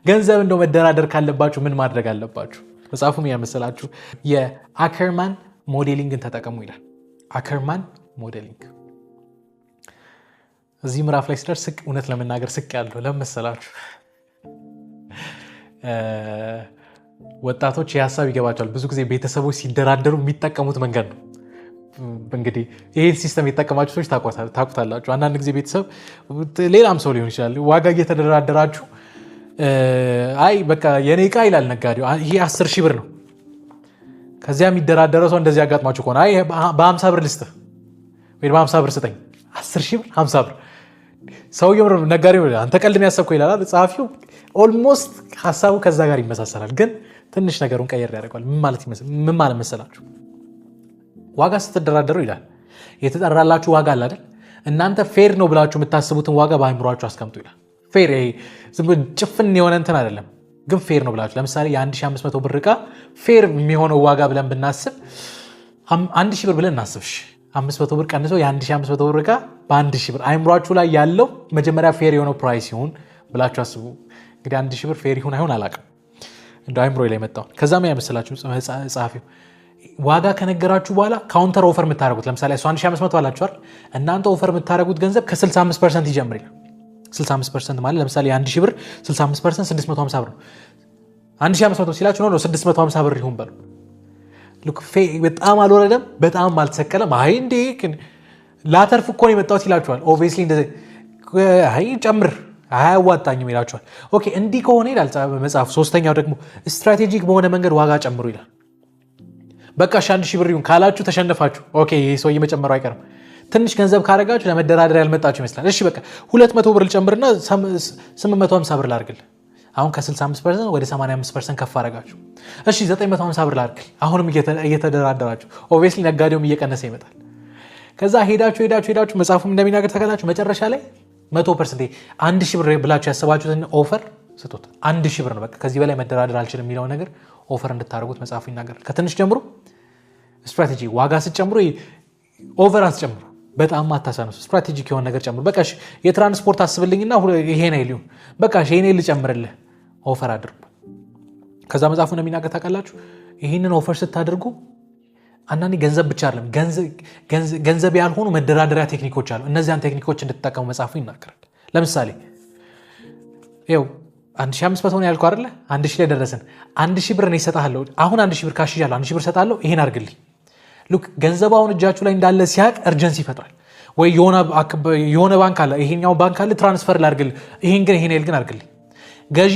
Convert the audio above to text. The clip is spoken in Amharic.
ገንዘብ እንደው መደራደር ካለባችሁ ምን ማድረግ አለባችሁ? መጽሐፉም ያመሰላችሁ የ Ackerman modeling ን ተጠቀሙ ይላል። Ackerman modeling እዚህ ምዕራፍ ላይ ስደርስ ስቅ፣ እውነት ለመናገር ስቅ ያለው ለምን መሰላችሁ? ወጣቶች የሀሳብ ይገባቸዋል። ብዙ ጊዜ ቤተሰቦች ሲደራደሩ የሚጠቀሙት መንገድ ነው። እንግዲህ ይህን system የተጠቀማችሁ ሰዎች ታውቁታላችሁ። አንዳንድ ጊዜ ቤተሰብ፣ ሌላም ሰው ሊሆን ይችላል፣ ዋጋ እየተደራደራችሁ አይ በቃ የኔ ዕቃ ይላል ነጋዴው፣ ይሄ 10,000 ብር ነው። ከዚያ የሚደራደረው ሰው እንደዚህ ያጋጥማችሁ ከሆነ አይ በ50 ብር ልስጥህ ወይ በ50 ብር ስጠኝ፣ 10,000 ብር 50 ብር። ሰውየው ነጋዴው አንተ ቀልድ ነው ያሰብከው ይላል። ጸሐፊው almost ሀሳቡ ከዛ ጋር ይመሳሰላል፣ ግን ትንሽ ነገሩን ቀየር ያደርገዋል። ምን ማለት መሰላችሁ? ዋጋ ስትደራደሩ ይላል የተጠራላችሁ ዋጋ አለ አይደል? እናንተ fair ነው ብላችሁ የምታስቡትን ዋጋ በአእምሯችሁ አስቀምጡ ይላል። Fair ይሄ ዝም ብሎ ጭፍን የሆነ እንትን አይደለም፣ ግን fair ነው ብላችሁ ለምሳሌ የ1500 ብር ዕቃ fair የሚሆነው ዋጋ ብለን ብናስብ 1000 ብር ብለን እናስብ። እሺ 500 ብር ቀንሶ የ1500 ብር ዕቃ በ1000 ብር አይምሯችሁ ላይ ያለው መጀመሪያ fair የሆነው price ይሁን ብላችሁ አስቡ። እንግዲህ 1000 ብር fair ይሁን አይሁን አላውቅም፣ እንደ አይምሮ ላይ መጣው። ከዛም ያመሰላችሁ ጸሐፊው ዋጋ ከነገራችሁ በኋላ counter offer የምታደርጉት ለምሳሌ እሱ 1500 አላችሁ አይደል? እናንተ offer የምታደርጉት ገንዘብ ከ65% ይጀምር ይላል። 65% ማለት ለምሳሌ የ1000 ብር 65% 650 ብር ነው። 1500 ሲላችሁ ነው 650 ብር ይሁን በሉ። በጣም አልወረደም፣ በጣም አልተሰቀለም። አይ እንዴ ላተርፍ እኮ ነው የመጣሁት ይላችኋል። Obviously እንደዚህ አይ ጨምር አያዋጣኝም ይላችኋል። Okay እንዲህ ከሆነ ይላል መጽሐፍ። ሶስተኛው ደግሞ strategic በሆነ መንገድ ዋጋ ጨምሩ ይላል። በቃ እሺ 1000 ብር ይሁን ካላችሁ ተሸነፋችሁ። Okay ይህ ሰውዬ መጨመሩ አይቀርም። ትንሽ ገንዘብ ካረጋችሁ ለመደራደር ያልመጣችሁ ይመስላል። እሺ በቃ 200 ብር ልጨምርና 850 ብር ላድርግልህ። አሁን ከ65% ወደ 85% ከፍ አረጋችሁ። እሺ 950 ብር ላድርግልህ። አሁንም እየተደራደራችሁ obviously ነጋዴውም እየቀነሰ ይመጣል። ከዛ ሄዳችሁ ሄዳችሁ ሄዳችሁ መጽሐፉም እንደሚናገር ተከታችሁ መጨረሻ ላይ 100% 1000 ብር ብላችሁ ያሰባችሁትን offer ስጡት። 1000 ብር ነው በቃ ከዚህ በላይ መደራደር አልችልም የሚለውን ነገር offer እንድታደርጉት መጽሐፉ ይናገራል። ከትንሽ ጀምሮ ስትራቴጂ ዋጋ ስትጨምሩ over አትጨምሩ፣ በጣም አታሳንሱ። Strategic የሆነ ነገር ጨምሩ። በቃ የትራንስፖርት አስብልኝና ይሄን ይሁን በቃ ይሄን ልጨምርልህ offer አድርጉ። ከዛ መጽሐፉ እንደሚናገር ታውቃላችሁ። ይህንን offer ስታደርጉ አንዳንዴ ገንዘብ ብቻ አይደለም፣ ገንዘብ ያልሆኑ መደራደሪያ ቴክኒኮች አሉ። እነዚያን ቴክኒኮች እንድትጠቀሙ መጽሐፉ ይናገራል። ለምሳሌ ይኸው 1500 ነው ያልኩህ አይደለ? 1000 ላይ ደረስን። 1000 ብር እኔ እሰጥሃለሁ። አሁን 1000 ብር cash ይዣለሁ። 1000 ብር እሰጥሃለሁ። ይሄን አድርግልኝ። Look ገንዘቡ አሁን እጃችሁ ላይ እንዳለ ሲያቅ urgency ይፈጥራል። ወይ የሆነ ባንክ አለ፣ ይሄኛው ባንክ አለ፣ transfer ላድርግልህ፣ ይሄን ግን ይሄን ግን አድርግልኝ። ገዢ